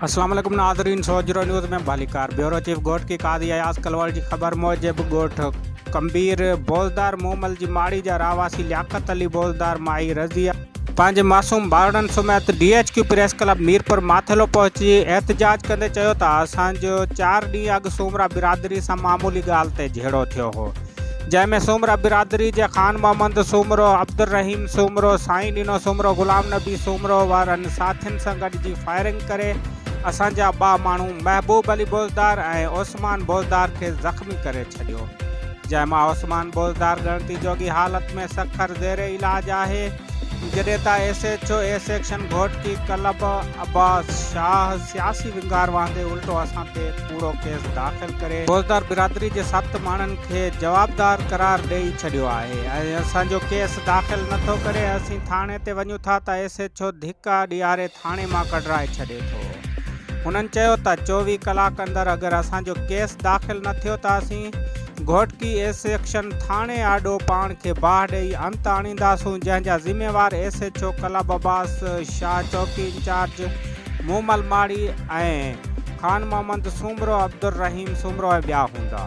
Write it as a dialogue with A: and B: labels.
A: اسلام عليڪم ناظرين سوجهرو نيوز ۾ ڀليڪار بيورو چيف گهوٽڪي قاضي اياز ڪلوڙ جي خبر موجب ڳوٺ ڪمبير بوزدار مومل جي ماڙي جا رهواسي لياقت علي بوزدار مائي رضيه پنهنجي معصوم ٻارڙن سميت D H Q press club Mirpur Mathelo پهچي احتجاج ڪندي چيو ته اسان جو چار ڏينهن اڳ سومرا برادري سان معمولي ڳالهه تي جهيڙو ٿيو هو جنهن ۾ سومرا برادري جي خان محمد سومرو، عبدالرحيم سومرو، سائين ڏنو سومرو، غلام نبي سومرو وارن ساٿين سان گڏجي فائرنگ ڪري اسان جا ٻه ماڻهو محبوب علي بوزدار ۽ عثمان بوزدار کي زخمي ڪري ڇڏيو جنهن مان عثمان بوزدار ڳڻتي جوڳي حالت ۾ سکر زير علاج آهي جڏهن ته S H O A section Ghotki club Abbas Shah سياسي ونگار واهندي الٽو اسان تي ڪوڙو ڪيس داخل ڪري بوزدار برادري جي ست ماڻهن کي جوابدار قرار ڏئي ڇڏيو آهي ۽ اسان جو ڪيس داخل نٿو ڪري اسين ٿاڻي تي وڃون ٿا ته ايس ايڇ او ڌڪا ڏياري ٿاڻي مان ڪڍرائي ڇڏي ٿو هنن چيو ته 24 ڪلاڪ اندر اگر اسان جو ڪيس داخل نه ٿيو ته اسين گهوٽڪي اي سيڪشن ٿاڻي آڏو پاڻ کي باهه ڏئي انت آڻينداسون جنهن جا ذميوار S H O club Abbas Shah چوڪي انچارج مومل ماڙي ۽ خان محمد سومرو عبدالرحيم سومرو ۽ ٻيا هوندا.